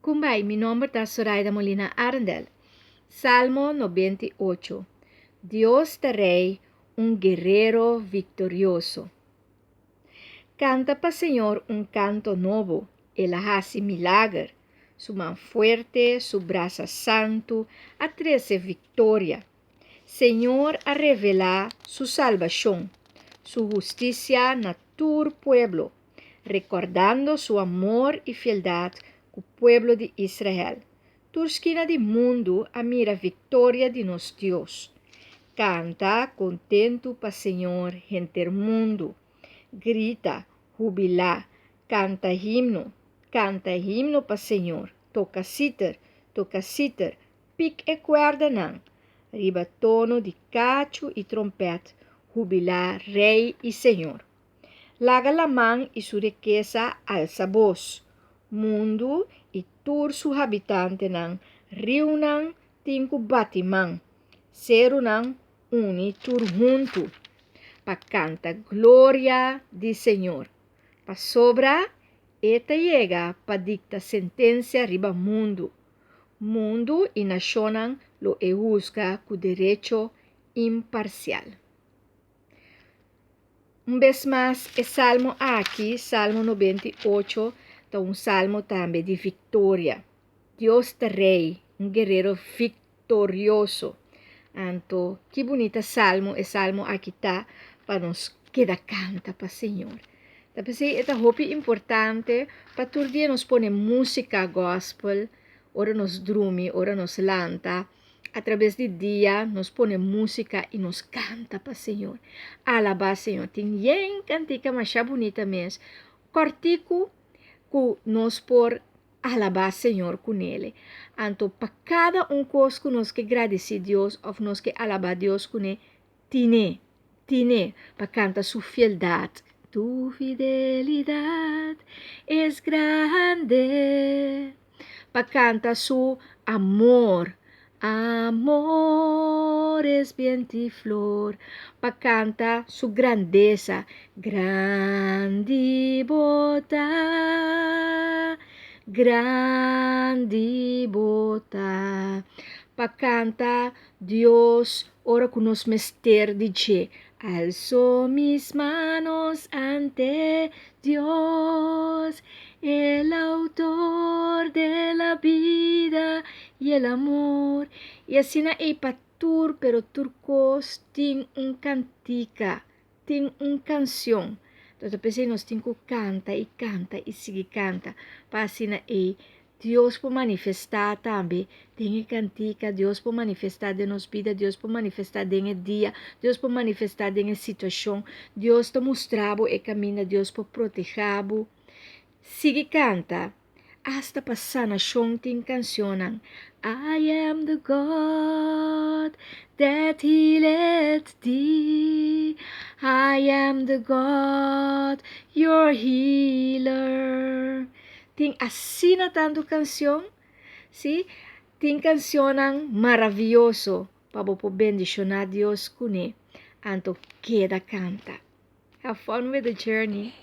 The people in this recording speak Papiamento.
Kumbai, mi nomber ta Soraida Molina Arendel. Salmo 98. Dios ta Rei, un guerero viktorioso. Kanta pa Señor un kanto nobo, El a hasi milager. Su man fuerte, su brasa santu a trese viktoria. Señor a revelá su salbashon, su hustisia na tur pueblo, rekordando su amor i fieldat ku pueblo di Israel. Tur skina di mundu a mira viktoria di nos Dios. Kanta kontentu pa Señor, henter mundu. Grita, hubilá, kanta himno, kanta himno pa Señor. Toka siter, toka siter, pik e kuerdanan. Riba tono di kachu i trompèt, hubilá Rei i Señor. Laga laman i su rikesa alsa bos. Mundu i tur su habitantenan, riunan tin ku bati man, serunan uni tur huntu, pa kanta gloria di Señor, pasobra E ta yega pa dikta sentensia riba mundu. Mundu i nashonnan lo E husga ku derecho imparsial. Un bes mas, e salmo aki, Salmo 98, ta un salmo tambe di viktoria. Dios ta Rei, un guerero viktorioso. Anto, ki bunita salmo e salmo aki ta pa nos keda kanta pa Señor. Ta p'esei e ta hopi importante pa tur dia nos pone músika gospel ora nos drumi, ora nos lanta. Atrabes di dia nos pone músika i nos kanta pa Señor. Alabá Señor. Tin yen kantika masha bunita mes. Kòrtiku ku nos por alabá Señor kunele. Anto pa kada un kos ku nos ke gradisí Dios òf nos ke alabá Dios kuné, tine, tine pa kanta su fieldat. Tu fidelidat es grande. Pa kanta su amor. Amor es viento y flor. Pa kanta su grandesa. Grandi bo ta, grandi bo ta. Pa kanta Dios ora ku nos mester di dje. Alzo mis manos ante Dios, el autor de la vida y el amor. I asina ei pa tur, pero tur kos tin un kantika, tin un kansion. Entonces p'esei nos tin ku kanta i kanta i sigui kanta pa asina ei Dios por manifestá tambe den e kantika, Dios por manifestá den nos bida, Dios por manifestá den e dia, Dios por manifestá den e situashon, Dios ta mustra bo e kaminda, Dios por protehá bo. Sigui kanta, asta pa sanashon tin kanshonnan. I am the God that healeth thee, I am the God, your healer. Tin asina tantu kanshon, sí, tin kanshonnan maravioso pa bo por bendishoná Dios kuné. Anto keda kanta. Have fun with the journey.